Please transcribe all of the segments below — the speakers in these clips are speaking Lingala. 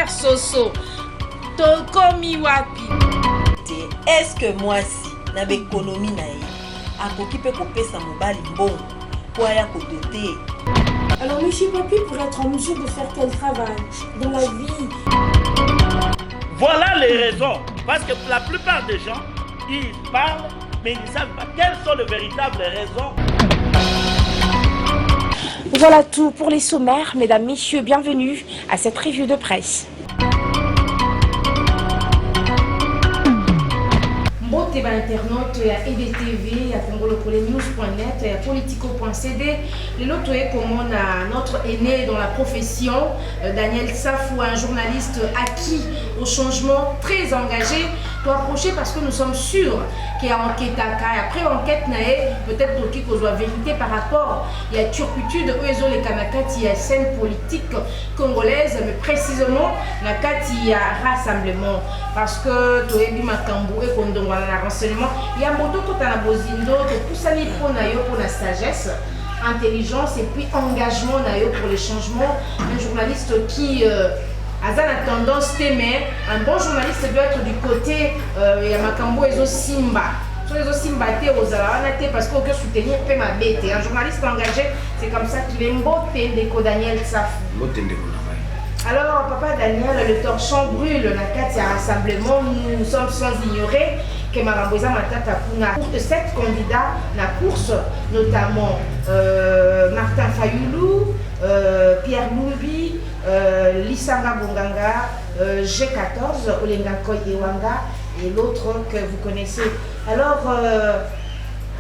Frère Soso, tokomi wapi? Te, est-ce que mwasi na baekonomi na ye akoki mpe kopesa mobali mbongo mpo aya kodote ye? Alors, monsieur Papi, pour être en mesure de faire quel travail dans la vie? Voilà les raisons. Parce que la plupart des gens, ils parlent, mais ils ne savent pas quelles sont les véritables raisons. Voilà tout pour les sommaires. Mesdames, Messieurs, bienvenue à cette revue de presse. Mbote ba internaute ya EDTV, ya congolopolenews.net, ya politico.cd. Lelo toye komona notre aîné dans la profession, Daniel Safou, un journaliste acquis au changement, très engagé. To approcher parce que nous sommes sûrs qu'il y a enquête après enquête na ye, peut-être toki kozwa vérité par rapport ya turpitude oyo ezoleka na kati ya scène politique congolaise, mais précisément na kati ya rassemblement, parce que toyebi makambo ekondongwana na renseignement ya moto. Kota na bozindo, topusani mpo na yo, mpo na sagesse, intelligence et puis engagement na yo pour le changement. Un journaliste qui aza na tendance te, mais un bon journaliste doit être du côté ya makambo ezosimba. Soki ezosimba te, ozala wana te, parce que okoki soutenir mpe mabe te. Un journaliste engagé, c'est comme ça qu'il est. Mbote, ndeko Daniel Safu. Mbote, ndeko na ngai. Alors, papa Daniel, le torchon brûle na kati ya rassemblement. Nous sommes sans ignorer que makambo eza matata kuna. Pour sept candidats na course, notamment Martin Fayulu, Pierre Lumbi, Lisanga Bonganga, G14, Olenga Koy Ewanga et l'autre que vous connaissez. Alors,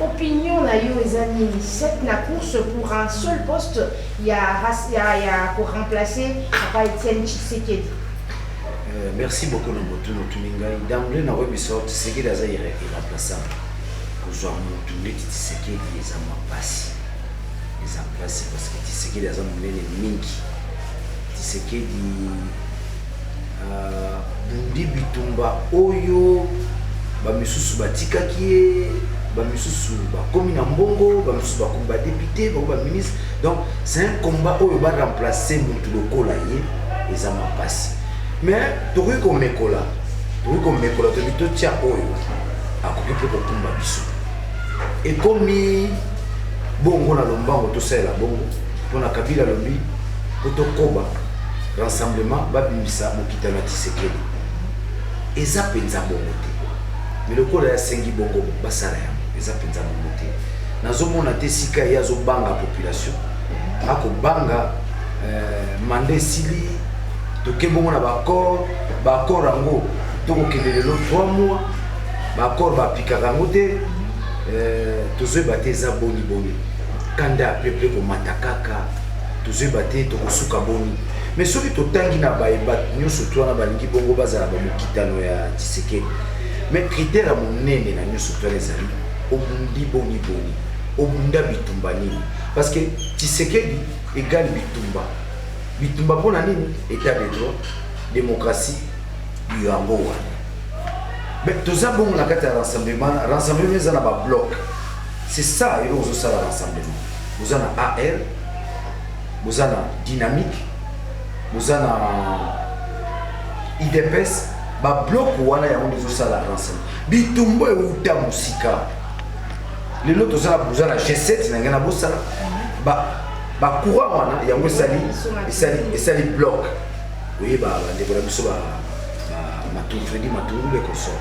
opinion na yo eza nini? Sept na course pour un seul poste ya pour remplacer papa Etienne Tshisekedi. Merci beaucoup na motuna otuni ngai. D'emblée nakoyebisa yo, Tshisekedi aza irremplaçable. Kozwa motu neti Tshisekedi eza mwa pasi, eza mpasi, parce que Tshisekedi aza monene mingi. Tshisekedi bundi bitumba oyo bamisusu batikaki ye, bamisusu bakomi na mbongo, bamisusu bakomi badéputé, bango baministre. Donc c'est un combat oyo baremplace motu lokola ye eza mapasi. Mais tokoki komekola, tokoki komekola, toyebi totia oyo akoki mpe kokumba biso. Ekomi bongo na lombango, tosalela bongo mpona Kabila alobi po tokoba rassemblement, babimisa mokitano ya Tshisekedi. Eza mpenza bongo te, mais lokola yasengi bongo, basala yango. Eza mpenza bongo te. Nazomona te sika ye azobanga population, akobanga mandat esili. Toke bongo na baaccord, baaccord yango tokokende lelo 3 mois, baaccord bapikaka yango te. Tozoyeba te eza boni boni. Kanda ya peuple komata kaka, tozoyeba te tokosuka boni. Mais soki totangi na bato nyonso to wana balingi bongo bazala bamokitano ya Tshisekedi, mais critère ya monene na nyonso to wana ezali obundi boni boni, obunda bitumba nini, parce que Tshisekedi égale bitumba. Bitumba mpona nini? État de droit, démocratie, yango wana. Mais toza bongo na kati ya rassemblement. Rassemblement eza na babloc, c'est ça eloko ozosala rassemblement. Boza na AR, boza na dynamique, boza na UDPS. Babloc wana yango nde ezosala rassemblement. Bitumba euta mosika. Lelo toza boza na G7 na ngai na bosala bacourant wana, yango esali bloc. Oyeba bandeko na biso Fredi Matungulu et consort.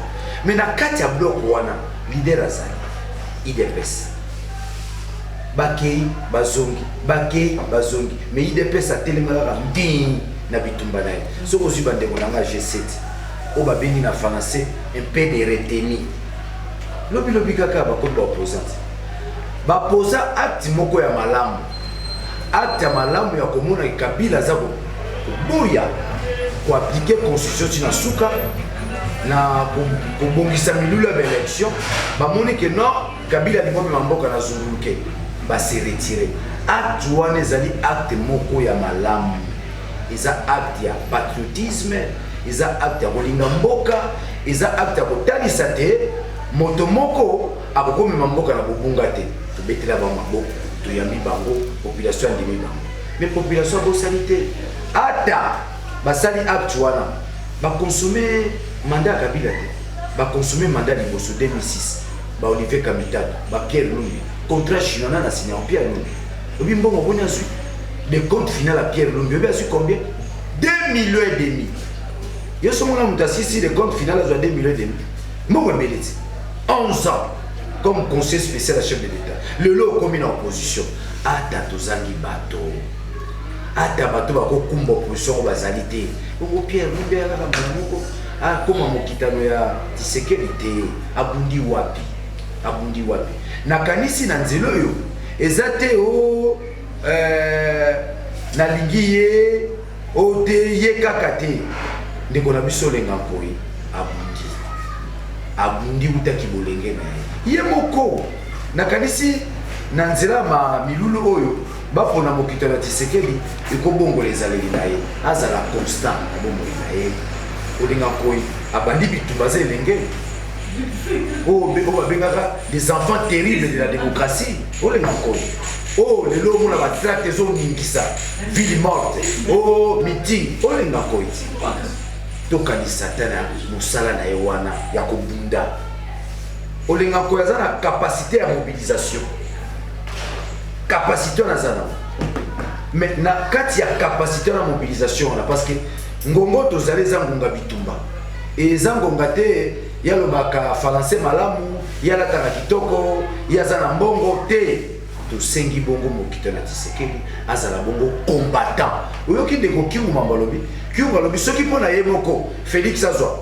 Mais na kati ya bloc wana, leader azali UDPS. Bakei bazongi, bakei bazongi, mais UDPS atelema kaka ndii na bitumba na ye. Soki ozwi bandeko na nga G7 oyo babengi na français un peu de retenue, lobilobi kaka bakomi baopposante, baposa acte moko ya malamu, acte ya malamu ya komona Kabila aza koboya koappliquer constitution ntina suka na kobongisa milulu ya baélection. Bamoni ke non, Kabila alingi omema mboka na zunguluke, base retire. Acte wana ezali acte moko ya malamu, eza acte ya patriotisme, eza acte ya kolinga mboka, eza acte ya kotalisa te moto moko akokomema mboka na bobunga te. Tobetela bango maboko, toyambi bango, population andimi bango. Mais population abosani te ata Basali acte wana, baconsommer mandat ya Kabila te, baconsommer mandat liboso 2006, ba Olivier Kamitatu, ba Pierre Lumbi, contrat chinois nana signé Pierre Lumbi. Obi mbongo boni azwi? Le compte final ya Pierre Lumbi, obi azwi combien? 2 millions et demi. Yo so mona moto asisi le compte final azwa 2 millions et demi. Mbongo ebele ti. 11 ans comme conseiller spécial à chef de l'État. Lelo okomi na opposition. Ata tozangi bato. Ata bato bakokumba opposition oyo bazali te. Bongo Pierre Lumbi aya kaka mbala moko akoma mokitano ya Tshisekedi te. Abundi wapi? Abundi wapi? Nakanisi na nzela oyo eza te o nalingi ye o te ye kaka te. Ndeko na biso Olenga Nkoy abundi. Abundi utaki bolenge na ye. Ye moko nakanisi na nzela ma milulu oyo bapona mokitano ya Tshisekedi ekobongola ezaleli na ye, azala constant na bomoi na ye. Olenga Nkoy abandi bitumba aza elenge oyo babengaka des enfants terribles de la démocratie. Olenga Nkoy oyo lelo omona batracte ezoningisa ville morte, o meeting. Olenga Nkoy tokanisa ata na mosala na ye wana ya kobunda. Olenga Nkoy aza na capacité ya mobilisation, capacité wana aza nango, mais na kati ya capacité wana mobilisation wana, parce que ngongo tozali eza ngonga bitumba, eza ngonga te yalobaka français malamu, yalataka kitoko, ye aza na mbongo te. Tosengi bongo mokito na Tshisekedi azala bongo combattant. Oyoki ndeko Kyungu Mambo alobi, Kyungu alobi soki mpo na ye moko Félix azwa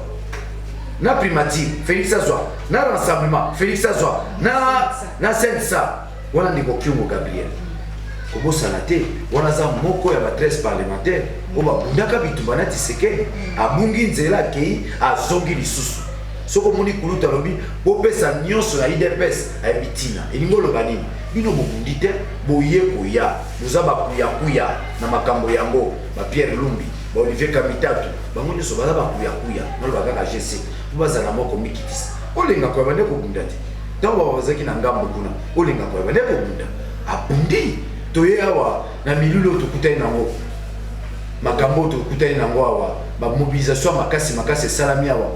na primature, Félix azwa na rassemblement, Félix azwa na CNSA wana. Ndeko Kyungu Gabriel, kobosana te, wana aza moko ya ba 13 parlementaire oyo babundaka bitumba na Tshisekedi. Abungi nzela, akei, azongi lisusu. Soki omoni kulutu alobi bopesa nyonso na UDPS, ayebi ntina elingi oloba nini. Bino bobundi te, boye koya, boza bakuyakuya na makambo yango. Bapierre Lumbi, baolivier Kamitatu, bango nyonso baza bakuyakuya. Naloba kaka gc po bazala moko mikitisa. Olenga koya bande kobunda te ntango bazalaki na ngambo kuna. Olenga koya bande kobunda, abundi. Toye awa na milulu oyo tokutani nango, makambo oyo tokutani nango awa, bamobilisation ya makasi makasi esalami awa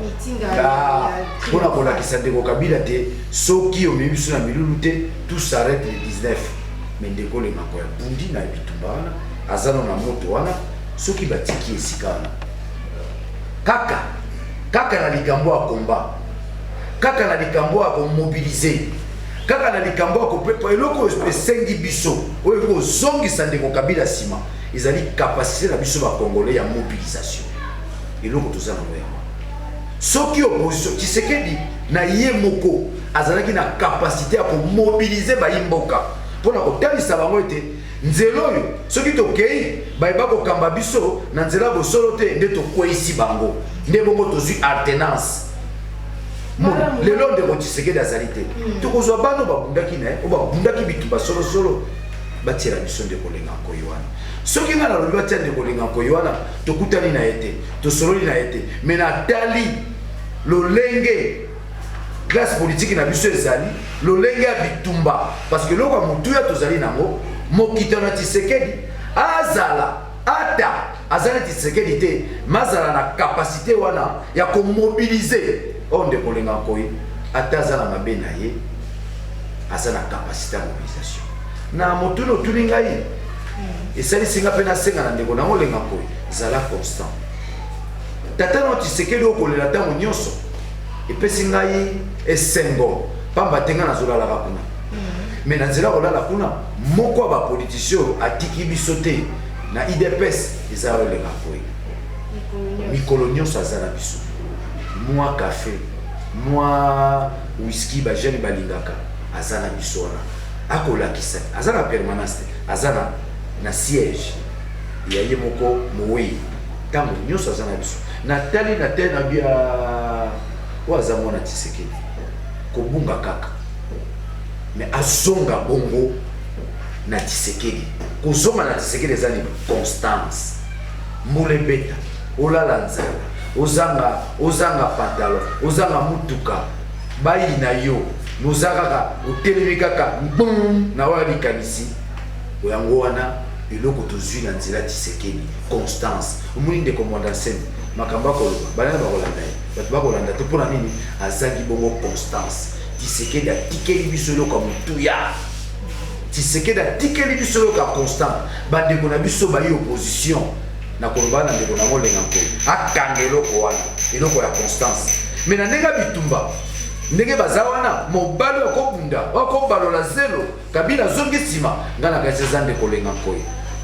mpona kolakisa ndeko Kabila te soki omemi biso na milulu te, tout s'arrête le 19. Mais ndeko Olenga Nkoy abundi na bitumba wana, aza no na moto wana. Soki batiki esika wana kaka kaka na likambo ya komba, kaka na likambo ya komobiliser, kaka na likambo ya kopepa, eloko oyo esengi biso, oyo ekoki kozongisa ndeko Kabila nsima, ezali capacité na biso bacongolais ya mobilisation. Eloko toza nango yango, soki opposition, Tshisekedi na ye moko azalaki na capacité ya komobiliser bayimboka mpona kotalisa bango ete nzela oyo soki tokei, bayeba kokamba biso na nzela bosolo te, nde tokweyisi bango, nde bongo tozwi alternance. Lelo ndeko Tshisekedi azali te, tokozwa bano babundaki na ye, oyo babundaki bitumba solosolo, batiela biso ndeko Olenga Nkoy wana. Soki ngai nalobi batia ndeko Olenga Nkoy wana, tokutani na ye te, tosololi na ye te, mais natali lolenge classe politique na biso ezali, lolenge ya bitumba, parce que eloko ya motuya tozali nango, mokitano ya Tshisekedi azala, ata aza neti Tshisekedi te, mazala na capacité wana ya komobiliser. Oyo ndeko Olenga Nkoy, ata aza na mabe na ye, aza na capacité ya mobilisation. Na motuni otuni ngai, esalisi nga mpe nasenga na ndeko nango Olenga Nkoy: zala constant. Tata na Tshisekedi okolela ntango nyonso, epesi ngai esengo, pamba te ngai nazolalaka kuna, mais na nzela kolala kuna, moko ya bapoliticien oyo atiki biso te na UDPS eza Olenga Nkoy. Mikolo nyonso aza na biso, mwa café, mwa whisky bajeune balingaka, aza na biso wana. Akolakisa aza na permanence te, aza na siège ya ye moko mowei, ntango nyonso aza na biso. Natali na te na bia oyo aza mwana Tshisekedi, kobunga kaka, mais azonga bongo na Tshisekedi. Kozonga na Tshisekedi eza nini? Constance. Mbula ebeta, olala nzala, ozanga pantalon, ozanga mutuka, bayi na yo, noza kaka, otelemi kaka mbum na oyo likanisi yango wana. Eloko tozwi na nzela Tshisekedi, constance. Omoni ndeko Mwanda Nsemi, makambo akoloba, banani bakolanda ye? Bato bakolanda te mpo na nini? Azangi bongo constance. Tshisekedi atikeli biso eloko ya motuya. Tshisekedi atikeli biso eloko ya constant. Bandeko na biso bayi opposition, na koloba na ndeko na Olenga Nkoy, akanga eloko wana, eloko ya constance. Mais na ndenge ya bitumba, ndenge baza wana, mobali oyo akobunda, oyo akobalola zelo, Kabila azongi nsima, ngai nakanisi eza ndeko Olenga Nkoy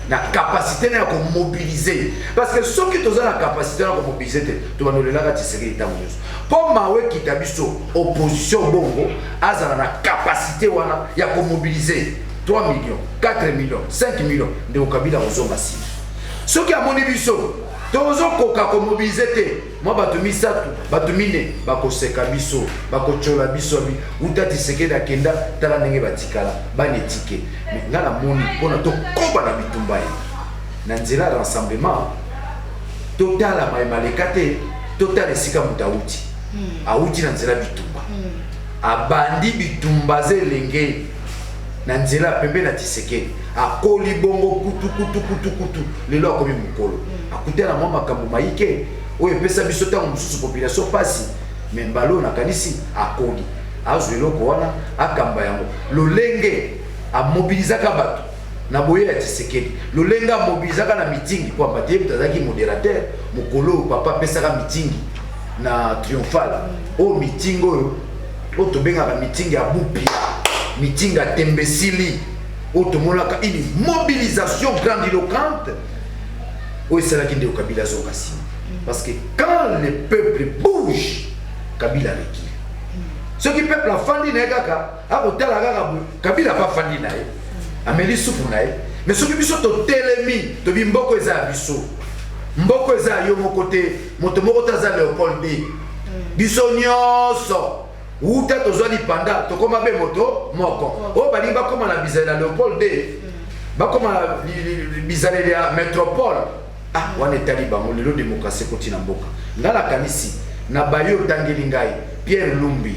na capacité na ya komobilize, parce que soki toza na capacité na komobilize te, tobanda olelaka Tshisekedi ntango nyonso mpo mawa ekita biso opposition. Bongo azala na capacité wana ya komobilize 3 millions, 4 millions, 5 millions, ndeko Kabila kozonga nsima. Soki amoni biso tozokoka komobilize te, mwa bato misato, bato mine, bakoseka biso, bakotyola biso abi uta Tshisekedi akenda, tala ndenge batikala bana etike. Mais ngai namoni mpona tokoba na bitumba ye na nzela ya rassemblement, totala mayema leka te, totala esika moto awuti. Awuti na nzela bitumba, abandi bitumba aza elenge na nzela pembe na Tshisekedi, akoli bongo kutu kutu kutu kutu, lelo akomi mokolo, akutana mwa makambo mayike oyo epesa biso ntango mosusu population pasi. Mais mbala oyo nakanisi akoli, azwa eloko wana, akamba yango lolenge amobilizaka bato na boye ya Tshisekedi, lolenge amobilizaka na mitingi, po amba te ye moto azalaki modérateur mokolo oyo papa apesaka mitingi na triomphal. Oyo mitingi oyo oyo tobengaka mitingi ya bupia, mitingi ya tembesili, oyo tomonaka une mobilisation grandiloquente oyo esalaki ndeko Kabila azonga nsima, parce que quand le peuple bouge, Kabila recule. Soki peuple afandi na ye kaka, akotala kaka boye, Kabila mpe afandi na ye, ameli supu na ye. Mais soki biso totelemi, tobi mboko eza ya biso, mboko eza ya yo moko te, moto moko te aza Léopold B, biso nyonso wuta tozwa lipanda, tokóma be moto moko. Oyo balingi bakóma na bizaleli ya Léopold D, bakóma na bizaleli ya métropole, ah, wana etali bango. Lelo démocratie ekoti na mboka. Ngai nakanisi na baye otangeli ngai, Pierre Lumbi,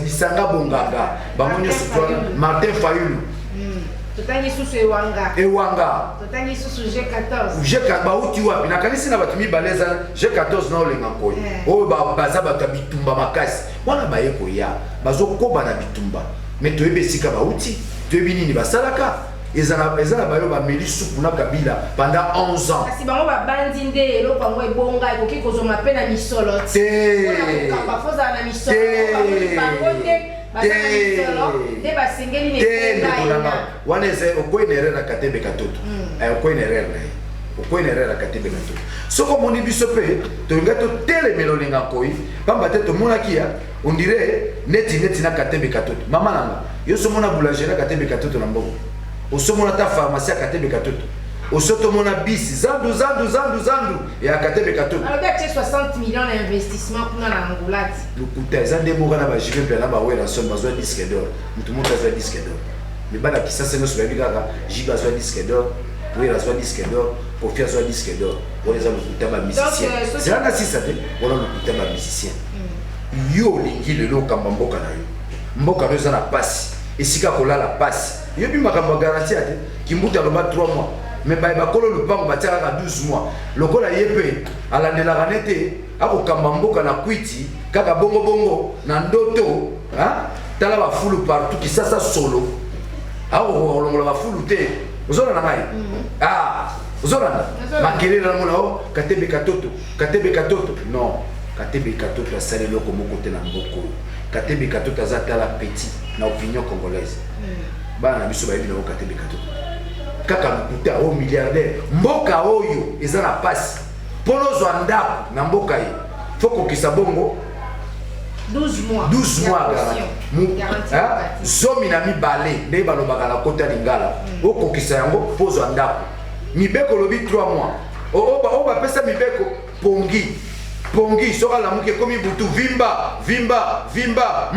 Lisanga Bonganga, bango nyonso, Martin Fayulu. Totangi susu Ewanga. Ewanga. Totangi susu G14. G bauti wapi? Nakanisi na bato mibale eza G14 na Olenga Nkoy, oyo baza bato ya bitumba makasi wana, baye koya, bazokoba na bitumba. Mais toyebi esika bauti, toyebi nini basalaka. Eza na bayo bameli supu na Kabila pendant 11 ans. Kasi bango babandi nde eloko yango ebonga, ekoki kozoma mpe na misolo. Te. Fozala na misolo bango te, baza na misolo nde basengeli. Te, ndeko nanga, wana eza okwei na erreur na Katebe Katoto. Okwei na erreur na ye, okwei na erreur na Katebe Katoto. Soki omoni biso mpe tolingai totelemela Olenga Nkoi, pamba te tomonaki ya on dirait neti neti na Katebe Katoto. Mama nanga, yo somona boulangerie ya Katebe Katoto na mbongo, osomona ta pharmacie ya Katebe Katoto, oso tomona bisi zandu zandu zandu zandu ya Katebe Katoto? Alobi atie 60 millions na investissement kuna na Angola ti. Lokuta. Eza nde moko na baJB mpe na baWerrason bazwa disque d'or. Motu moko azwa disque d'or, mais bana Kisasa nyonso bayebi kaka JB azwa disque d'or, Wera azwa disque d'or, Kofi azwa disque d'or. Wana eza lokuta, bamusicien. Zela na sisa te. Wana lokuta, bamusicien. Yo olingi lelo okamba mboka na yo, mboka no eza na pasi, esika kolala pasi. Yobi makambo ya garantie ya te. Kimbuta aloba 3 mois, mais baye bakolo lupango batia kaka 12 mois. Lokola ye mpe alandelaka nete akokamba mboka na kwiti kaka bongo bongo na ndoto, hein? Tala bafulu partout, Kisasa solo, akokoka kolongola bafulu te. Ozolanda ngai? Ah, ozolanda makelele namona o Katebe Katoto, Katebe Katoto. Non, Katebe Katoto asali eloko moko te na mboka oyo. Katebe Katoto aza tala petit na opinion congolaise. Bana na biso bayebi nango Katebe Katoto kaka lokuta oyo milliardaire. Mboka oyo eza na pasi, mpo nozwa ndako na mboka ye, fo kokisa bongo 12 mois. 12 mois garantie, 12 ndenge balobaka na kota lingala. Okokisa yango mpo ozwa ndako. Mibeko olobi 3 mois. Oyo bapesa mibeko, pongi pongi, soki alamuki ekomi butu, vimba vimba vimba.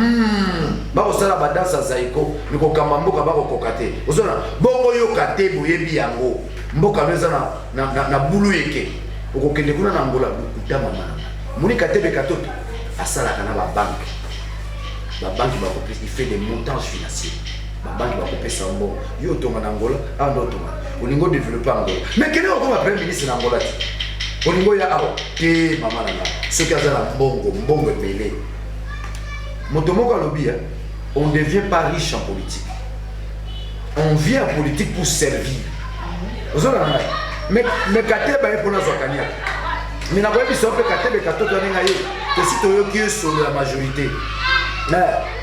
Bakosala badanse ya zaiko, mikokamba mboka bakokoka te. Ozona bongo, yoka te, boyebi yango, mboka no eza na bulu eke okokende kuna na Angola. Lokuta, mama na ngai. Moni Katebe Katoto asalaka na babanke, babanke bakopesa, il fait des montages financiers, babanke bakopesa mbongo, yo otonga na Angola, awa nde otonga. Olingi odévelopper Angola, mais kende kokoma premier ministre na Angola te. Olingi oya awa te, mama na nga. Soki aza na mbongo, mbongo ebele. Moto moko alobi: on devient pas riche en politique, on vient en politique pour servir. Ozolanda ngai? Mais Kateba ye mpona azwa kaniaka, mais nakoyebisa yo mpe, Katebe Katoto aninga ye, tosi toyoki ye solo ya majorité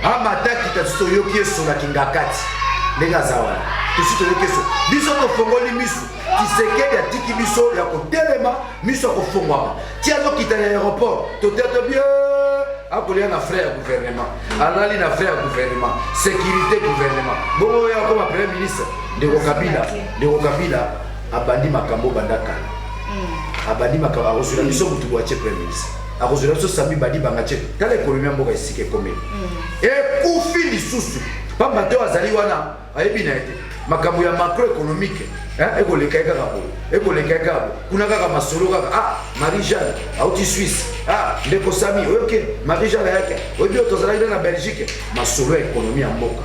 amatakita. Tosi toyoki ye solo ya Kingakati ndenge aza wana. Tosi toyoki ye solo. Biso tofongoli misu. Tshisekedi atiki biso ya kotelema, miso ya kofongwama. Ti azokita na aéroport, totete bien, akolia na frais ya gouvernement, alali na frais ya gouvernement, sécurité gouvernement. Bongo oyo akoma premier ministre, ndeko Kabila. Ndeko Kabila abandi makambo banda kala, abandi makambo. Akozwela biso motu boye, atie premier ministre, akozwela biso Sami Badibanga tie. Tala économie ya mboka esika ekomeli, ekufi lisusu pamba te oyo azali wana ayebi na ye te makambo ya macroéconomique. Ekoleka ye kaka boye, ekoleka ye kaka boye kuna, kaka masolo kaka. Ah, Marie Jeanne auti Suisse. Ah, ndeko Sami, oyoke Marie Jeanne ayaki, oyebi oyo tozalaki na Belgique. Masolo ya économie ya mboka,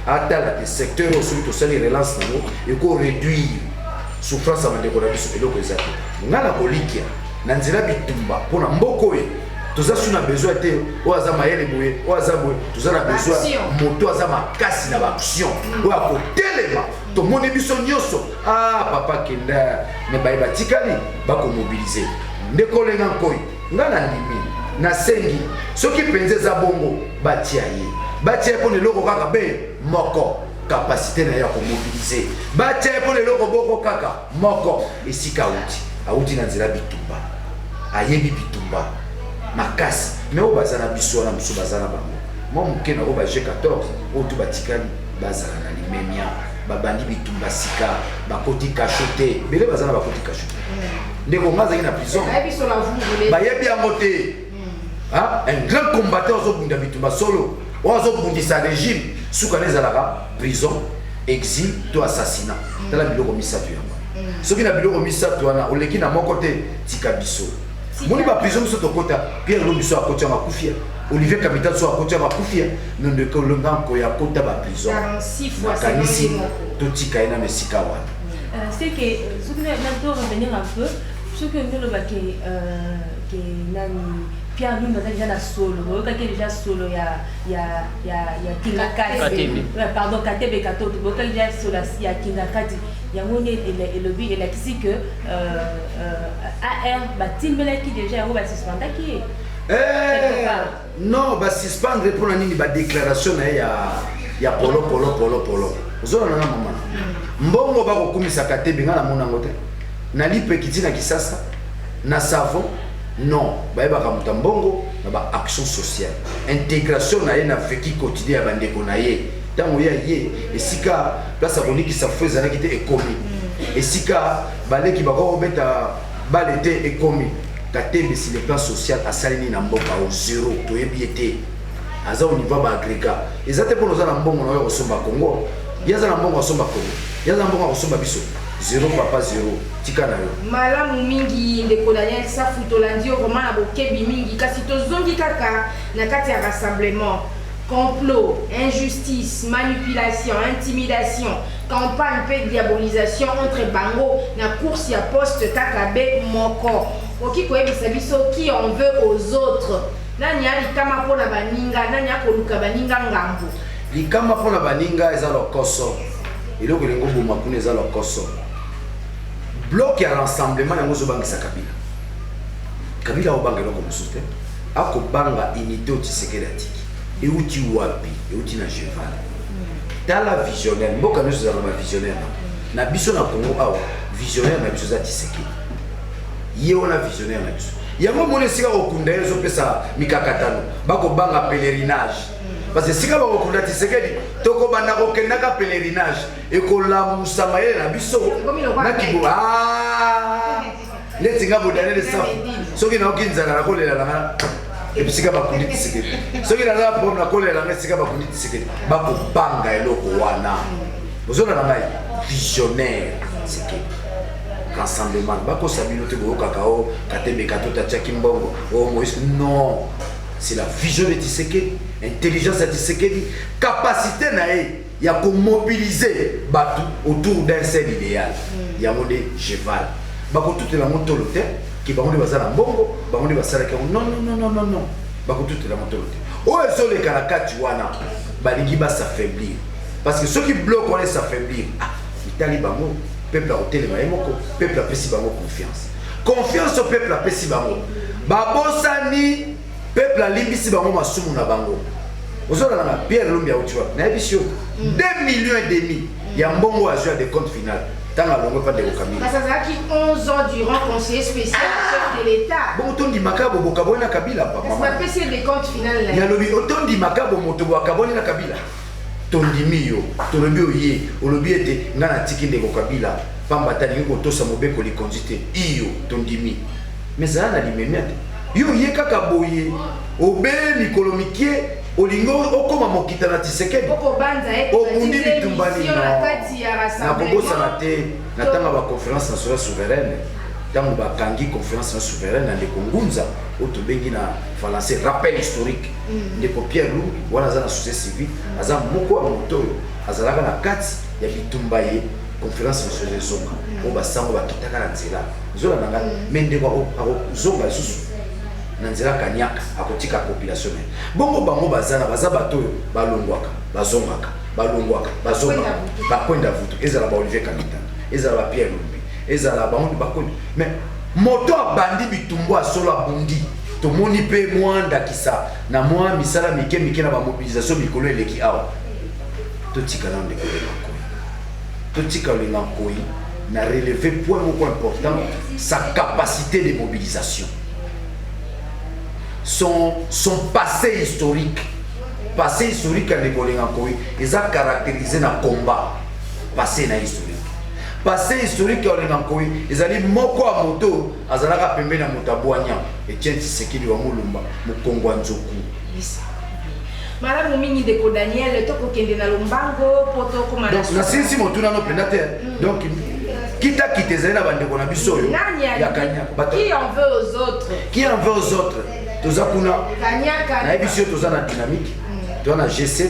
atala te secteur oyo soki tosali relance nango, ekoréduire souffrance ya bandeko na biso. Eloko eza te. Ngai na kolikia na nzela bitumba mpo na mboka oyo, toza su na besoin te oyo aza mayele boye, oyo aza boye. Toza na besoin moto aza makasi na baaction, oyo akotelema. Tomoni biso nyonso. Ah, papa kenda me baye batikali bakomobiliser. Ndeko Olenga Nkoi, nga na ndimi, nasengi, soki mpenza eza bongo, batia ye, batia ye mpona eloko kaka be moko: capacité na ye ya komobiliser. Batia ye mpona eloko boko kaka moko: esika auti, auti na nzela bitumba, ayebi bitumba makasi. Mais oyo baza na biso wana, mosusu baza na bango mwa moke na oyo ba G14 oyo tu batikali, bazala na limemia. Babandi bitumba sika, bakoti kasho te. Ebele baza na bakoti kasho te. Ndeko nga azalaki na prison, bayebi yango te. Un grand combattant azobunda bitumba solo, oyo azobundisa régime, suka na ezalaka prison, exil to assassinat. Tala biloko misato yango. Soki na biloko misato wana oleki na moko te, tika biso. Moni baprison biso tokota, Pierre Lo biso akoti yango, akufia. Olivier Capital so akoti yango, akufia. Mais ndeko Olenga Nkoy akota baprison, nakanisi totika ye nano esika wana. C'est que soki na revenir un peu, soki olingi oloba ke nani, Pierre Lumbi aza déjà na solo, boyokaki déjà solo ya Kingakati, pardon, Katebe Katoto, boyokaki déjà solo ya Kingakati. Yango nde elobi, elakisi ke AR batimbelaki déjà yango, basuspendaki ye. Non, basuspendre mpona nini? Badéclaration na ye ya polo polo polo polo. Ozolanda nga, mama? Mbongo bakokumisaka te, benga na mona yango te. Nalipeki ntina Kisasa na savon. Non, bayebaka moto ya mbongo na baaction sociale, intégration na ye na vécu quotidien ya bandeko na ye. Ntango ye aye esika place akonikisa fo ezalaki te, ekomi esika baleki bakoki kobeta bale te, ekomi. Katebe, sur le plan social, asali nini na mboka? O zéro, toyebi ye te. Aza au niveau ya baagrégat. Eza te mpona oza na mbongo na oyo kosomba Congo. Ye aza na mbongo asomba Congo, ye aza na mbongo akosomba biso? Zéro, papa, zéro. Tika na yo. Malamu mingi, ndeko Daniel Safu, tolandi yo vraiment na bokebi mingi. Kasi tozongi kaka na kati ya rassemblement. Complot, injustice, manipulation, intimidation, campagne mpe diabolisation entre bango na course ya poste kaka be moko. Okoki koyebisa biso qui en veut aux autres? Nani alikama mpona baninga? Nani akoluka baninga ngambo? Likama mpona baninga eza lokoso. Eloko elingi oboma kuna eza lokoso. Bloc ya rassemblement yango ozobangisa Kabila. Kabila akobanga eloko mosusu te, akobanga unité oyo Tshisekedi atiki. Euti wapi? Euti na Cheval. Tala, visionnaire, mboka nyonso ezalaka bavisionnaire. Na biso na Congo awa, visionnaire na biso eza Tshisekedi. Ye wana visionnaire na biso. Yango moni esika kokunda ye ezopesa mikakatano. Bakobanga pèlerinage, parce que esika bakokunda Tshisekedi, tokobanda kokendaka pèlerinage, ekolamusa mayele na biso. Nakibo neti nga bo Daniel Safu, soki naoki nzala, nakolela nanga esika bakundi Tshisekedi. Soki naza problème, nakolela nanga esika bakundi Tshisekedi. Bakobanga eloko wana. Ozona na ngai, visionnaire Tshisekedi, rassemblement. Bakosa bino te. Boyokaka o Katebe Katoto atiaki mbongo o Moïse. Non, c'est la vision de Tshisekedi, intelligence ya Tshisekedi, capacité na ye. Ya komobiliser bato autour d'un seul idéal. Yango nde cheval bakotutela yango tolo te, ke bango nde baza na mbongo, bango nde basalaki yango. Non, non, non, non, non, non, bakotutela yango tolo te. Oyo ezoleka na kati wana, balingi bas'affaiblir, parce que soki bloc wana es'affaiblir, ah, etali bango. Peuple akotelema ye moko. Peuple apesi bango confiance. Confiance oyo peuple apesi bango, babosani. Peuple alimbisi bango masumu na bango. Ozolanda nga? Pierre Lumbi auti wapi? Nayebisi yo, 2 millions et demi ya mbongo azwi ya décompte final ntango alongwe pa ndeko Kamili. Kasi azalaki 11 ans durant conseiller spécial chef de l'État. Bongo tondimaka bo bokabwani na Kabila, papa. Kasi bapesi ye décompte final na ye. Yalobi tondimaka bo moto bo akabwani na Kabila. Tondimi yo, tolobi oye olobi ete ngai natiki ndeko Kabila pamba te alingi kotosa mobeko likonzi te. Iyo, tondimi, mais zala na limemia te. Yo ye kaka boye, obe mikolo mike, olingi okóma mokita na Tisekedi. Okobanza ete obundi batindi bitumba émission na kati ya nakobosana rassemblement. Te, na ntango ya baconférence nationale souveraine, ntango bakangi conférence nationale souveraine na ndeko Ngunza, oyo tobengi na français rappel historique, ndeko Pierre Lumbi wana aza na société civile, aza moko ya moto oyo azalaka na kati ya bitumba ye conférence nationale ezonga, oyo basango bakitaka na nzela. Ezolanda ngai, mais ndeko akozonga lisusu na nzela kaniaka, akotika population. Me bongo bango baza na baza bato oyo balongwaka, bazongaka, balongwaka, bazongaka, bakwenda vutu. Ezala ba Olivier Kamitatu, ezala ba Pierre Lumbi, ezala bango bakwenda. Mais moto abandi bitumbu asolo, abundi. Tomoni mpe mwa ndakisa na mwa misala mike mike na bamobilisation mikolo eleki awa. Totika nano ndeko Olenga Nkoi, totika Olenga Nkoi na relever point moko important: sa capacité de mobilisation, son passé historique. Passé historique ya ndeko Olenga Nkoi eza caractérisé na combat. Passé na historique, passé historique ya Olenga Nkoi ezali moko ya moto azalaka pembeni ya moto abwanya Etienne Tshisekedi wa Mulumba, mokongo ya nzoku. Malamu mingi, ndeko Daniel. Tokokende na lombango mpo tokóma na Donc nasilisi motuna no mpenza te. Donc kitakita ezali na bandeko na biso oyo Nani ya kanyaka. Qui en veut aux autres? Qui en veut aux autres? Toza kuna. Kanyaka. Nayebi si yo, toza na dynamique, toza na G7,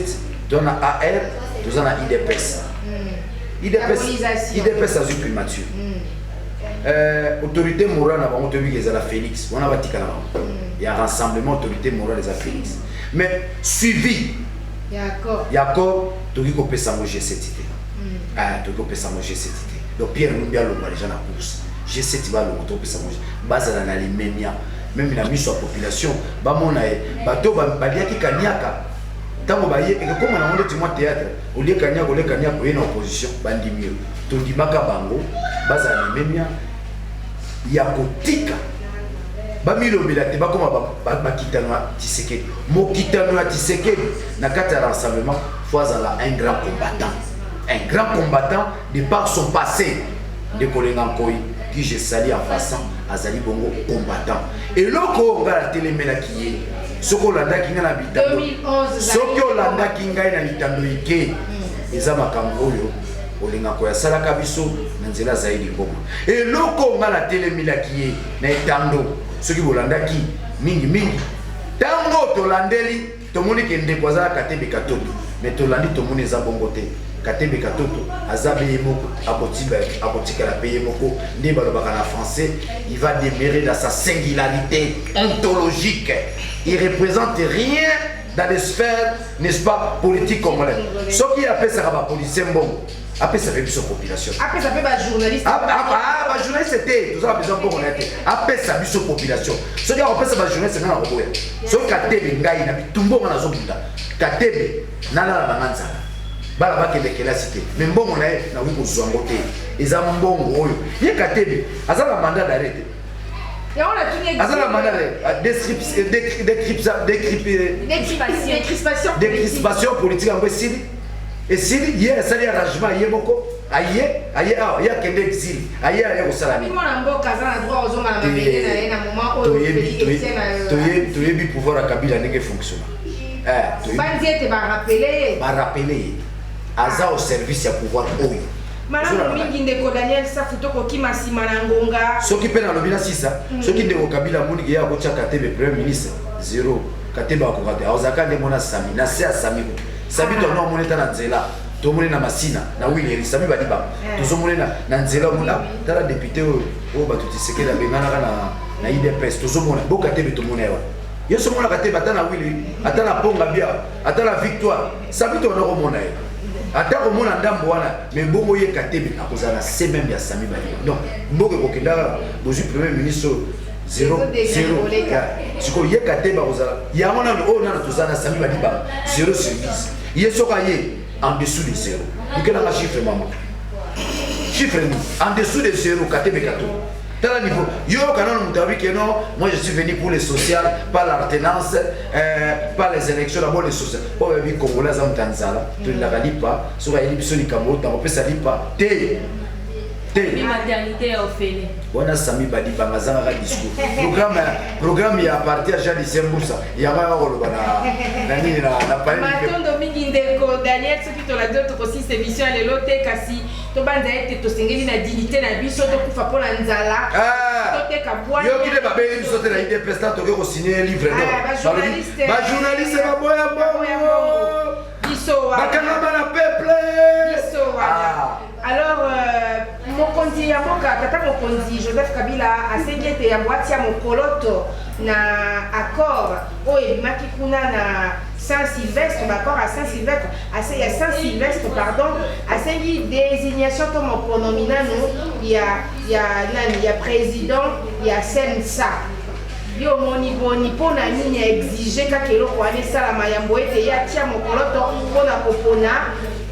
toza na AR, toza na UDPS. UDPS, Diabolisation. UDPS azwi primature. Autorité morale na bango toyebi ezala Félix wana, batika na bango ya rassemblement. Autorité morale eza Félix, mais suivi D'accord. ya accord, tokoki kopesa yango G7 te. Ah, tokoki kopesa yango G7 te. Donc Pierre Lumbi alongwa déjà na course. G7 balongwa, tokopesa yango. Bazala na limemia même na miso ya population, bamona ye bato baliaki kaniaka. Ntango baye, ekokóma nango ndeti mwa théâtre: olie kaniaka, olie kaniaka, oye na opposition, bandimi yo. Tondimaka bango bazala limemia ya kotika bamilobela te, bakóma bakitano ya Tisekedi. Mokitano ya Tisekedi na kati ya rassemblement, faut azala un grand combattant, un grand combattant de par son passé. Ndeko Olenga Nkoi, qui je salue en passant, azali bongo combattant. Eloko oyo ngai natelemelaki ye, soki olandaki ngai na bitando, 2011. Soki olandaki ngai na bitando ike, eza makambo oyo Olenga Nkoi asalaka biso na nzela azali lingoma. Eloko oyo ngai natelemelaki ye na etando, soki bolandaki mingimingi, ntango tolandeli, tomoni ke ndeko aza Katebe Katoto, mais tolandi, tomoni eza bongo te. Katebe Katoto aza be ye moko, akotikala mpe ye moko. Nde balobaka na français, il va demeurer dans sa singularité ontologique. Il représente rien dans les sphères, n'est-ce pas, politique congolaise. Soki apesaka bapoliticien mbongo, apesaka biso population. Apesa mpe bajournaliste. Bajournaliste te, tozala besoin mbongo na ye te. Apesa biso population. Soki akopesa bajournaliste, ngai nakoboya. Soki Katebe, ngai na bitumba nga nazobunda, Katebe nalala nanga nzala, bana bakende kelasi te, mais mbongo na ye nakoki kozwa yango te. Eza mbongo oyo ye Katebe aza na mandat d'arrêt te. Yango natuni. Aza na mandat décrispation. Décrispation politique yango esili, esili. Ye asali arrangement ye moko, aye awa, ye akende exil, aye kosala nini? Mwana mboka aza na droit ozonga na mabele na ye na moment oyo. Toyebi pouvoir ya Kabila ndenge fonctionne. Bandi ete barappeler ye. Barappeler ye, aza au service ya pouvoir oyo. Malamu mingi, ndeko Daniel Safu. Tokokima nsima na ngonga. Soki mpe nalobi na sisa, soki ndeko Kabila amoniki ye akotya Katebe premier ministre, zéro. Katebe akoka te, azalaka nde mona Sami na se ya Sami kutu. Sami to ano amoni ata na nzela. Tomoni na Masina na Wileri, Sami Badibanga. Tozomoni na nzela, omona tala député oyo oyo bato Tshisekedi abenganaka na UDPS. Tozomona boka te, tomona ye wana. Ye so omonaka te, ata na Wili, ata na Ponga Bia, ata na Victoire, Sami tobanda komona ye, ata komona ndambo wana. Mais bongo ye Katebe akozala na se même ya Sami Badibanga. Donc mboka ekokenda kaka bozwi premier ministre oyo zéro zéro. Sikoyo ye Katebe akozala yango nano oyo nano toza na Sami Badibanga 0 sur 10. Ye soki aye en dessous de 0, lukelanga chiffre, mama, chiffre nini en dessous de 0? Katebe kato, tala niveau. Yoyoka nano moto abi ke non, moi je suis venu pour le social, pas l'alternance, pas les élections, d'abord le social. Oyo oyebi, Congolais aza moto ya nzala, tolelaka lipa. Soki ayeli biso likambo oyo, ntango opesa lipa te te. Maternité ya ofele. Wana Sami Badibanga azangaka discours, programme ya parti ya Jean Lucien Mbusa, yango yaka koloba na nini na palais. Matondo mingi, ndeko Daniel. Soki tolandi oyo, tokosisa émission ya lelo te, kasi tobanza ete tosengeli na dignité na biso, tokufa mpo na nzala, toteka bwanya. Yoki nde babengi biso te na UDPS ta toke kosigne livre. Bajournaliste. Bajournaliste baboya mbongo. Biso wana. Bakangama na peuple. Biso wana. Alors mokonzi ya mboka, tata mokonzi Joseph Kabila, asengi ete yango atia mokoloto na accord oyo ebimaki kuna na Saint Sylvestre, baaccord ya Saint Sylvestre, ya Saint Sylvestre, pardon. Asengi désignation to moponomi nanu ya nani, ya président ya CNSA. Yo omoni boni? Mpo na nini aexige kaka eloko wana esalama yambo ete ye atia mokoloto mpona kopona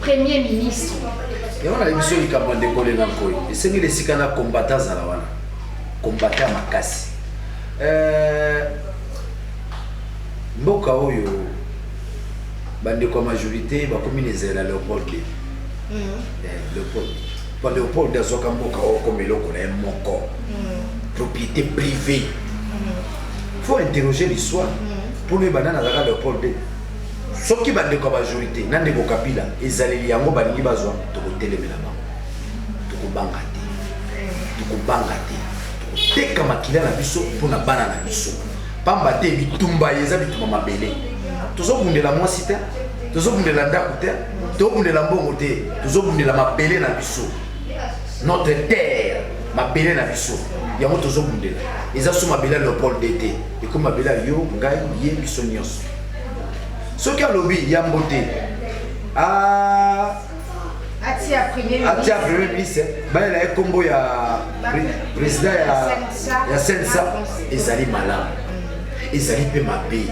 premier ministre? Yango nayebi biso likambo ya ndeko Olenga Nkoi, esengeli esika na kombata azala wana, kombata ya makasi. Mboka oyo, bandeko ya majorité bakomi na ezala Léopold II. Léopold, po Léopold azwaka mboka oyo comme eloko na ye moko, propriété privée. Faut interroger l'histoire mpona oyeba nani azalaka Léopold II. Soki bandeko ya majorité na ndeko Kabila ezaleli yango balingi bazwa, tokotelemela bango, tokobanga te, tokobanga te, tokoteka makila na biso mpona bana na biso, pamba te bitumba eza bitumba mabele. Tozobundela mwasi te, tozobundela ndako te, tozobundela mbongo te, tozobundela mabele na biso, notre terre, mabele na biso. Yango tozobundela eza so mabele ya Léopold II te, ekomi mabele ya yo, ngai, ye, biso nyonso. Soki alobi yambo te atia premier atia premier ministre, balela ye nkombo ya président ya CNSA, ezali malamu, ezali mpe mabe.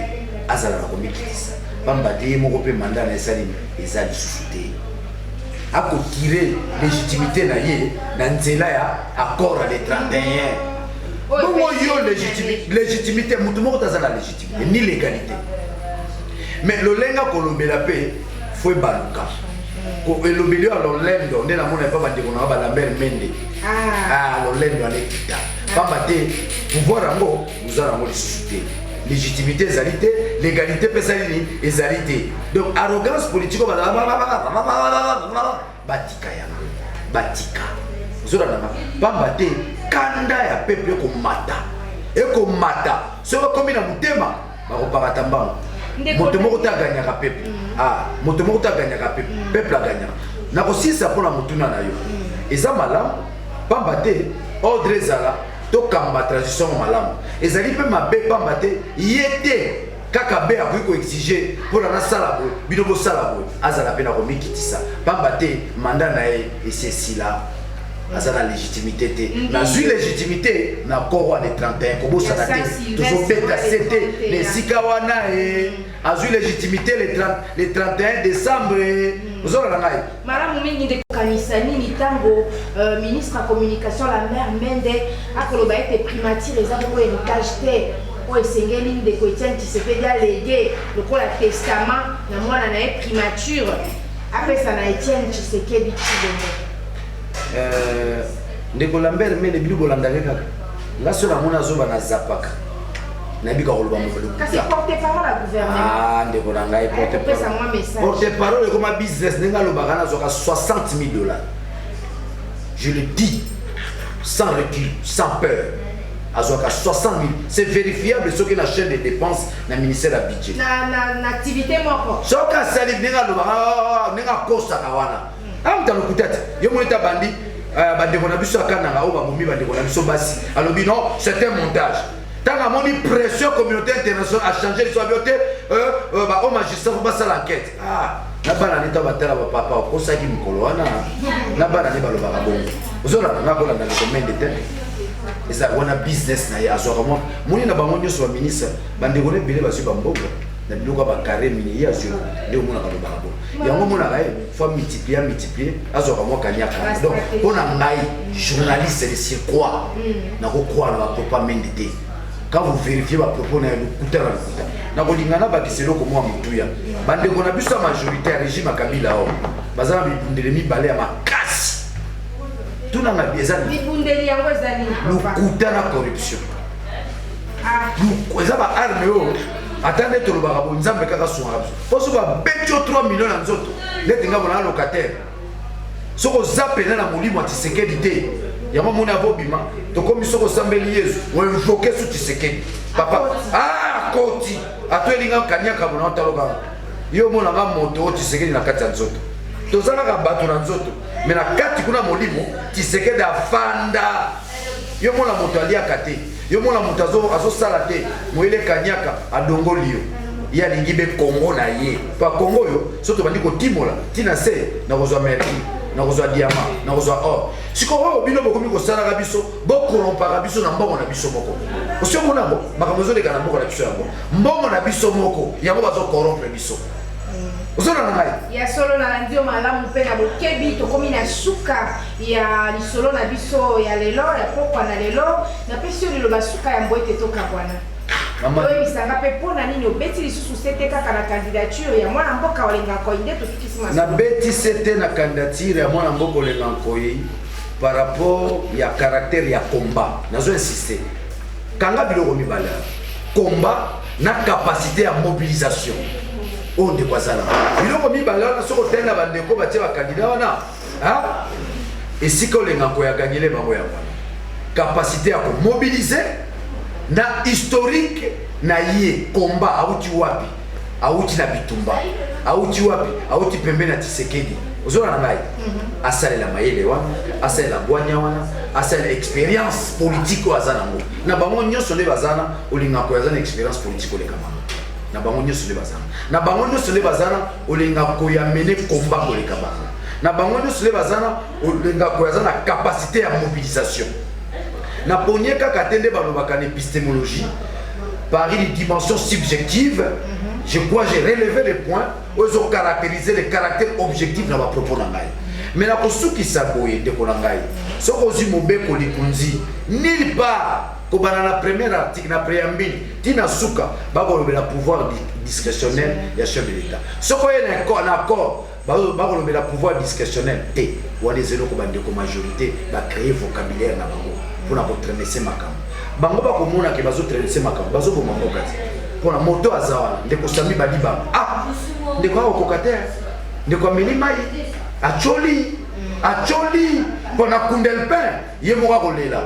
Azala na komikitisa, pamba te ye moko mpe mandat na esali eza lisusu te. Akotire légitimité na ye na nzela ya accord ya le 31. Bongo yo légitimité, motu moko te aza na légitimité ni légalité. Mais lolenga kolobela mpe fo ebaluka, elobeli oyo ya lolendo nde namona epa bandeko nanga baLambert Mende. Ah, lolendo alekita, pamba te pouvoir yango oza nango lisusu te, légitimité ezali te, légalité mpe ezali nini, ezali te. Donc arrogance politique oyo bazala, batika yango, batika. Ozolandanga? Pamba te kanda ya peuple ekomata, ekomata. Soki bakomi na motema, bakopakata mbango. Moto moko te aganyaka peuple. Ah, moto moko te aganyaka peuple, peuple aganyaka. Nakosilisa mpona motuna na yo. Eza malamu, pamba te ordre ezala, tokamba transition malamu. Ezali mpe mabe, pamba te ye te kaka be akoki koexige mpona nasala boye, bino bosala boye. Azala mpe na komikitisa, pamba te mandat na ye esi esila, aza na légitimité te. Nazwi légitimité na accord wana 31, kobosana te, tozobeta se te na esika wana. E azwi légitimité le 30, le 31 décembre. Ozolanda ngai? Malamu mingi, nde kokanisa nini ntango ministre ya communication Lambert Mende akoloba ete primature eza bongo héritage te oyo esengeli ndeko Etienne Tshisekedi alege lokola testament na mwana na ye? Primature apesa na Etienne Tshisekedi Tshilombo. Ndeko Lambert Mende, bino bolandaki kaka nga. So namoni azoba na zapaka, nayebi ka koloba. Kasi porte parole ya gouvernement. Ah, ndeko na ngai, kopesa mwa message. Porte parole ekoma business. Ndenge alobaka, nazwaka 60 000 dollars, je le dis sans recul, sans peur. Azwaka 60 000, c'est vérifiable soki na chaîne de dépense na ministère ya budget. Na activité moko. Soki asali ndenge alobaka, ah, ndenge akosaka wana, amuta lokuta te. Yo moni ta bandi bandeko na biso akananga oyo babomi bandeko na biso basi, alobi non, c'est un montage. Ntango amoni pression communauté internationale, achange liso, abio te, baoyo magistrat fo basala enquête. Ah, na bana nde ntango batala bapapa okosaki mokolo wana, na bana nde balobaka bongo. Ozolanda nga, kolanda likomende te, eza wana business na ye. Azwaka mwa moni na bango nyonso baministre, bandeko na ebele bazwi bambongo na biloko ya bacarré mini. Ye azwi nde omonaka alobaka bongo. Yango omonaka ye faut multiplier, multiplier, azwaka mwa kaniaka. Donc mpo na ngai, journaliste de surcroît, nakocroire na bapropos Mende te. Quand vous vérifiez bapropos na ye, lokuta na lokuta. Nakolinga nabakisa eloko mwa motuya. Bandeko na biso ya majorité ya régime ya Kabila oyo baza na bibundeli mibale ya makasi, tunanga eza nini? Bibundeli yango eza nini, papa? Lokuta na corruption. Ah. Eza baarme oyo ata nde tolobaka bo Nzambe kaka asungaka biso, mpo soki babeti yo 3 million na nzoto neti nga bona locataire, soki oza pena na molimo ya Tisekedi te, yango moni avobima tokomi. Soki osambeli Yesu, oinvoke su Tisekedi, papa, ah, akoti ato elinga kaniaka bona otalokaka yo, omonanga moto oyo Tisekedi na kati ya nzoto. Toza kaka bato na nzoto, me na kati kuna molimo Tisekedi afanda. Yo mona moto aliaka te, yo mona moto azosala te, moyele kaniaka adongoli yo. Ye alingi be Kongo na ye pa Kongo oyo. So tobandi kotimola ntina se nakozwa mercure, nakozwa diamant, nakozwa or. Sikoyo oyo bino bokomi kosalaka biso, bokorompaka biso na mbongo na biso moko. Osi omona yango, makambo ezoleka na mboka na biso, yango mbongo na biso moko yango bazokorompre biso. Ozolanda ngai? Ya solo, nalandi yo malamu mpe na bokebi. Tokomi na suka ya lisolo na biso ya lelo, ya pokwa na lelo. Napesi yo liloba suka ya mbo ete tokabwana. Mama. Oyebisanga mpe mpo na nini obeti lisusu sete kaka na candidature ya mwana mboka Olenga Nkoi nde tosukisi masolo. Nabeti sete na candidature ya mwana mboka Olenga Nkoi par rapport ya caractère ya combat. Nazo insiste, kanga biloko mibale: combat na capacité ya mobilisation oyo ndeko aza na biloko mibale wana. Soki otali na bandeko batie bacandidat wana, ah, esika Olenga Nkoi aganyele bango yango wana, capacité ya komobilize na historique na ye, combat awuti wapi, awuti na bitumba, awuti wapi, awuti pembeni ya Tisekedi. Ozona na ngai, asalela mayele wana, asalela bwanya wana, asalela expérience politique oyo aza nango. Na bango nyonso nde baza na Olinga Koyo aza na expérience politique oleka bango. Na bango nyonso nde baza na bango nyonso nde baza na Olinga Koyo amene combat koleka bango. Na bango nyonso nde baza na Olinga Koyo aza na capacité ya mobilisation. Naponie kaka te nde balobaka na épistémologie par une dimension subjective. Je crois j'ai relevé les points oyo ezocaractériser le caractère objectif na bapropos na ngai. Mais nakosukisa boye, ndeko na ngai: soki ozwi mobeko likunzi, nulle part, kobanda na premier article na préambule ntina suka, bakolobela pouvoir discrétionnel ya chef de l'État. Soki oye na accord, bakolobela pouvoir discrétionnel te. Wana eza eloko bandeko majorité bacréer vocabulaire na bango mpona kotraîner makambo. Bango bakomona ke bazotraîner makambo, bazoboma mboka te. Mpona moto aza wana, ndeko Sami Badibanga, ah, ndeko akokoka te, ndeko ameli mai, acholi acholi mpo na kundelpin ye moko akolela.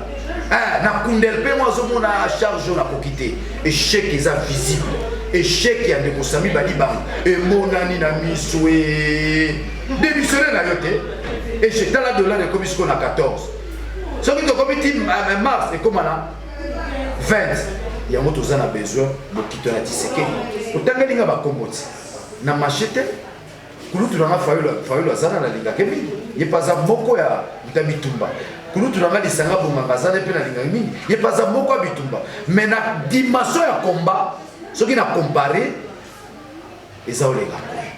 Eh, na kundelpin mo azomona charge oyo nakoki te. Échec eza visible, échec ya ndeko Sami Badibanga emonani na miso. E démissionne na yo te, échec. Tala, dollar ekomi sikoyo na 14. Soki tokomi ti mars, ekóma na 20. Yango toza na besoin bokito na Tisekedi. Otangeli nga bakombo ti na marché te. Kulutu na nga Fayulu aza na, nalingaka mingi ye mpe aza moko ya moto ya bitumba. Kulutu na nga Lisanga Bonganga aza ne mpe, nalingaka mingi ye mpe aza moko ya bitumba. Mais na dimension ya combat, soki na compare, eza Olenga Koyo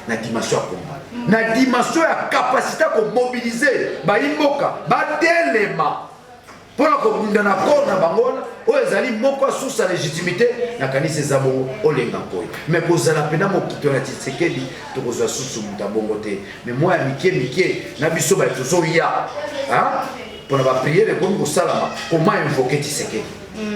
na dimension ya combat, na dimension ya capacité ya komobilize bayimboka batelema mpona kobunda na corps na bango wana oyo ezali moko ya source ya légitimité. Nakanisi eza bongo Olenga Nkoi. Mais kozala mpena mokito na Tisekedi, tokozwa susu moto ya bongo te. Mais mwa ya mike mike na biso baye tozoya mpona baprière ekomi kosalama, koma invoke Tisekedi.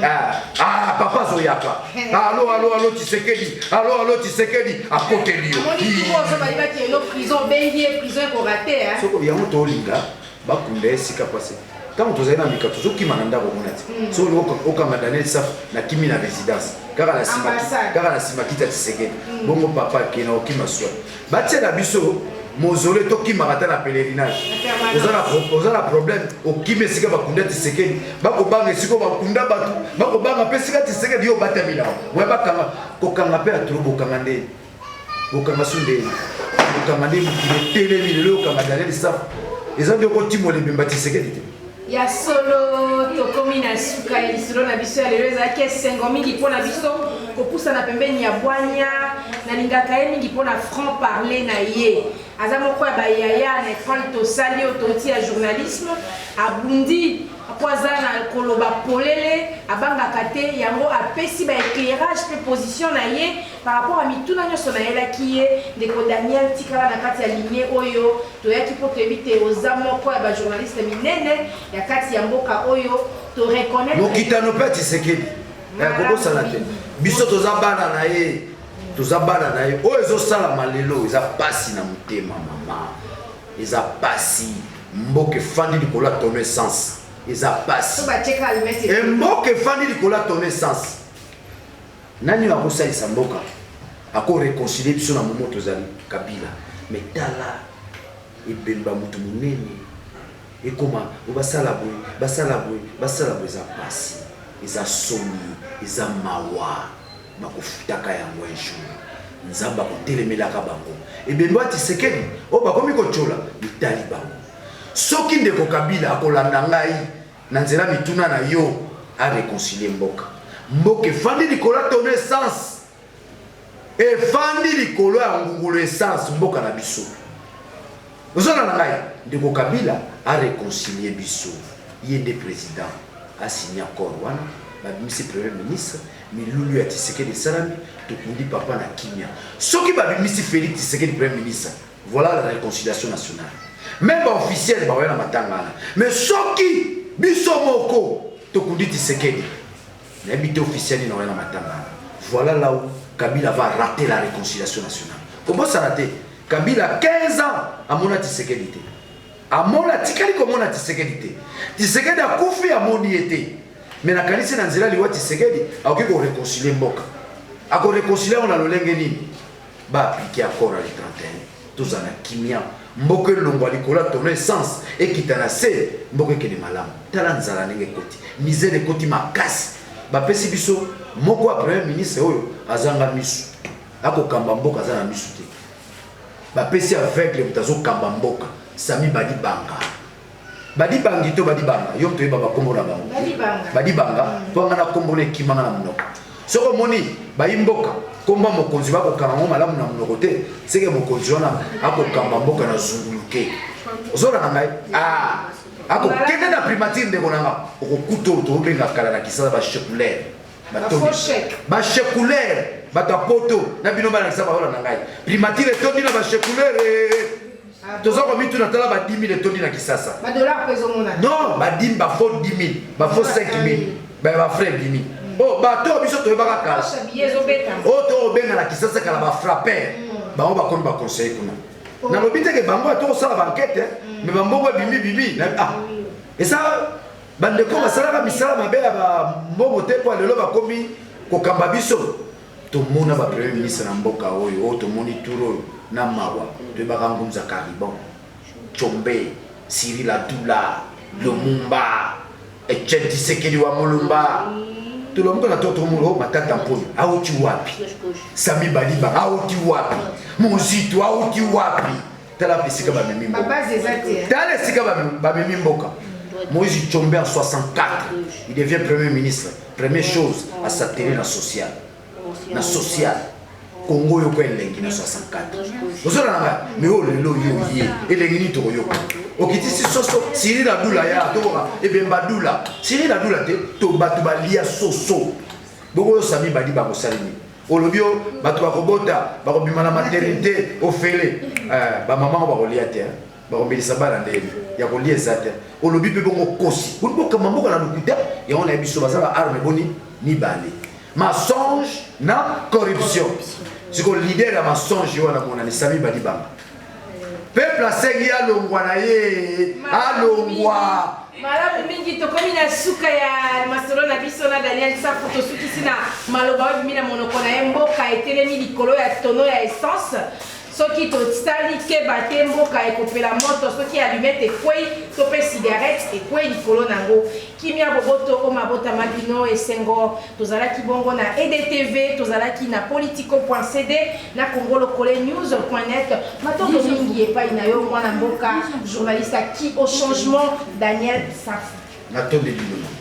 Ah, ah, papa azoyaka, alo alo alo Tisekedi, alo alo Tisekedi, akoteli yo. Amoni tuku ozo bayibaki elo prison, obengi ye, prison ekorater. Soko yango tolinga bakunda esika pasi. Ntango tozali na mika, tozokima na ndako kuna ti mm. Soki olingi okanga Daniel Safu, nakimi na résidence kaka na nsima, kaka na nsima kita Tshisekedi mm. Bongo papa akenda okima swa batiela biso mozole, tokimaka ata na pèlerinage. Oza na problème, okimi esika bakunda Tshisekedi, bakobanga esika bakunda bato, bakobanga mpe esika Tshisekedi yo obatami na oya bakanga kokanga mpe atro bokanga nde bokanga su nde bokanga nde mokili etelemi lelo okanga Daniel Safu eza nde okotimola ebemba Tshisekedi te. Ya solo, tokomi na suka ya lisolo na biso ya lelo. Ezalaki esengo mingi mpo na biso kopusana pembeni ya bwanya. Nalingaka ye mingi mpo na franc parler na ye. Aza moko ya bayaya na ekole tosali oyo touti ya journalisme. Abundi mpo aza na koloba polele, abangaka te. Yango apesi ba éclairage mpe position na ye par rapport à mituna nyonso nayelaki ye. Ndeko Daniel, tikala na kati ya ligne oyo toyaki mpo toyebi te oza moko ya bajournaliste minene ya kati ya mboka oyo to reconnaître. Mokitano mpe Tshisekedi kobosana te, biso toza bana na ye, toza bana na ye. Oyo ezosalama lelo eza pasi na motema, mama, eza pasi. Mboka efandi likolo ya tonneau essence, eza pasi. Mboka efandi likolo ya tonneau essence. Nani oyo akosalisa mboka, akoreconcilie biso na momo tozali? Kabila. Mais tala ebemba moto monene ekoma o basala boye, basala boye, basala boye. Eza pasi, eza soni, eza mawa. Bakofutaka yango un jour. Nzambe akotelemelaka bango. Ebembe ya Tshisekedi oyo bakomi kotyola mitali bango. Soki ndeko Kabila akolanda ngai na nzela mituna na yo, areconcilie mboka. Mboka efandi likolo ya tonneau essence, efandi likolo ya ngungulu essence, mboka na biso. Ozona na ngai, ndeko Kabila areconcilie biso. Ye nde président, asigne accord wana, babimisi premier ministre, milulu ya Tshisekedi esalami, tokundi papa na kimia. Soki babimisi Félix Tshisekedi premier ministre, voilà la réconciliation nationale. Même baofficiel baoya na matanga wana. Mais soki biso moko tokundi Tshisekedi, nayebi te officiel nini oya na matanga wana. Voilà là où Kabila va rater la réconciliation nationale. Kobosana te, Kabila 15 ans amona Tshisekedi te, amona, atikali komona Tshisekedi te. Tshisekedi akufi, amoni ye te. Mais nakanisi na nzela liwa Tshisekedi akoki koreconcilie mboka. Akoreconcilie yango na lolenge nini? Baappliquer accord ya le 31, tozala na kimia, mboka elongwa likolo ya tonneau essence, ekita na se, mboka ekende malamu. Tala nzala ndenge ekoti, misère ekoti makasi. Bapesi biso moko ya premier ministre oyo azanga misu, akokamba mboka aza na misu te. Bapesi aveugle moto azokamba mboka, Sami Badibanga. Badibangi to Badibanga, yo moto oyeba bakombo na bango. Badibanga, mpo nga na kombo na ekimanga na monoko. Soki omoni bayi mboka kombo ya mokonzi bakokanga yango malamu na monoko te, seke mokonzi wana akokamba mboka na zunguluke. Ozolanda ngai? Ah, akokende na primature, ndeko na nga, okokuta oyo tobenga kala na Kisasa bachecouleur. Bachecouleur, bato ya poto na bino bana Kisasa baolanda ngai. Primature etondi na bachecouleur. Toza komituna, tala ba 10 000 etondi na Kisasa. Non, ba 10, bafaux 10 000, bafaux 5 000, bafrais ebimi. Oyo bato oyo biso toyebaka kala, oyo tokobenga na Kisasa kala bafrapper, bango bakomi baconseiller kuna. Nalobi teke bango ata kosala bankete, mais bambongo ebimi bimi. Eza bandeko basalaka misala mabe ya bambongo te, mpo lelo bakomi kokamba biso. Tomona ba premier ministre na mboka oyo, oyo tomoni tour oyo na mawa. Toyebaka Ngunza Karibon, Tshombe, Cyril Adoula, Lumumba, Etienne Tshisekedi wa Mulumba. Tolamuka na toto molo Matata Mponyo auti wapi? Sami Baliba auti wapi? Mozito auti wapi? Tala esika bamemi mboka, tala esika bamemi mboka. Moïse Tshombe en 64, il devient premier ministre. Première chose, asatele na social, na social Congo yoko elengi na 64. Ozolanda ngai? Mais oyo lelo yo ye elengi nini tokoyoka? Okitisi soso Cyril Adoula ya tokoka ebemba Dula, Cyril Adoula te, to bato balia soso. Bongo oyo Sami Badi bakosali nini? Olobi yo bato bakobota, bakobima na maternité ofele, bamama ngo bakolia te, bakomelisa bana ndenge ya kolia eza te. Olobi mpe bongo kosi boni bokamba mboka na lokuta. Yango na biso baza ba arme boni mibale, mensonge na corruption. Siko leader ya mensonge wana monani Sami Badibanga. Peuple asengi alongwa na ye, alongwa. Malamu mingi, tokomi na suka ya masolo na biso na Daniel Safu. Tosukisi na maloba oyo ebimi na monoko na ye: mboka etelemi likolo ya tono ya essence. Soki tosali keba te, mboka ekopela moto. Soki allumette ekwei to mpe cigarette ekwei likolo nango. Kimia, boboto o mabotama bino, esengo. Tozalaki bongo na EDTV, tozalaki na politico.cd, na Congo Lokole News.net. Matondo mingi epai na yo, mwana mboka, journaliste acquis au changement, Daniel Safu. Natondi bino.